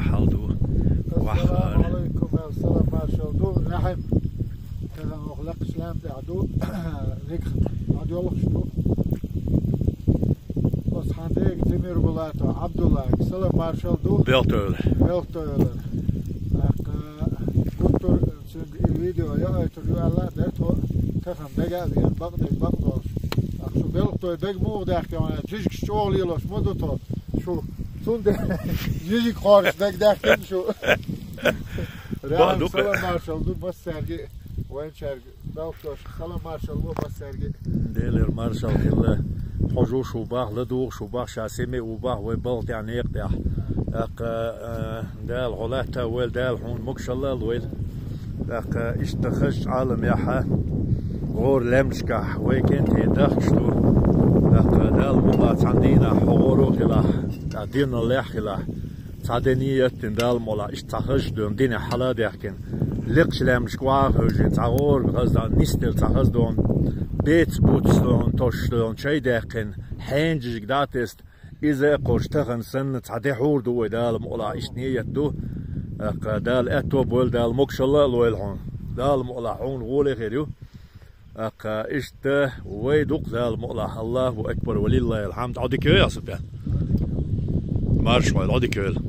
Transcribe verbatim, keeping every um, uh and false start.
хьал ду. Ассаламу алейкум, салам маршал ду, Рахим. Тахан оха лекхаш лам тӀехь ду, рикх хьад йолхуш ду. Ас хьан дега Тимир Булатов, Абдуллах, салам маршал ду. Белтойла. Белтойла. ТӀаккха гуттар цуьнга и видео яойтур ю аьлла, де тхо тахан дага а вен, бакъдерг бакъдолуш. ТӀаккха шу белхтой дага муха даьхкина, жижигаш чӀогӀа лелош ма ду тхо. Шу цунде жижиг кхораш дага даьхкина шу. Реально, салам маршал ду массаьрга, вайначаьрга. Далхош, салам маршал ду массаьрга. Делера маршал хилла. Хьожуш ву бах, ладугӀуш ву бах, ша семе ву бах, вай балха тӀехь, некъа тӀехь. ТӀаккха, а, Дала хьо латта войла, Дала хьуна могушалла а лойла. ТӀаккха иштта хазачу Ӏаламехь, гӀора лаьмнашкахь вай кӀентий дахкаш ду. ТӀаккха Дала мукъалахь цхьана дийнахь хьо гӀоро а хилахь, ткъа динал лехь хилахь. Цхьа де нийят дина Дала мукъалахь, иштта цхьа хазачу дона динехь хьала а даьхкина. Лекхачу лаьмнашка охьа а хевшина, цхьа гӀорга хаза, нисделла цхьа хаза дона, бецан буц дона, тосуш дона, чай даьккхина, хьенан жижиг дӀа а тесна, иза а кхочуш тахан санна, цхьа де хьур ду вай Дала мукъалахь, иштта нийят ду. ТӀаккха Дала аьтто а бойла, Дала могушалла а лойла хьуна. Дала мукъалахь хьуна гӀоле хир ю. ТӀаккха иштта вай дукха Дала мукъалахь. Аллаху акбар, ва лиллахил хьамд. Ӏодика йойла, Супьян. Марша Ӏойла, Ӏодика йойла.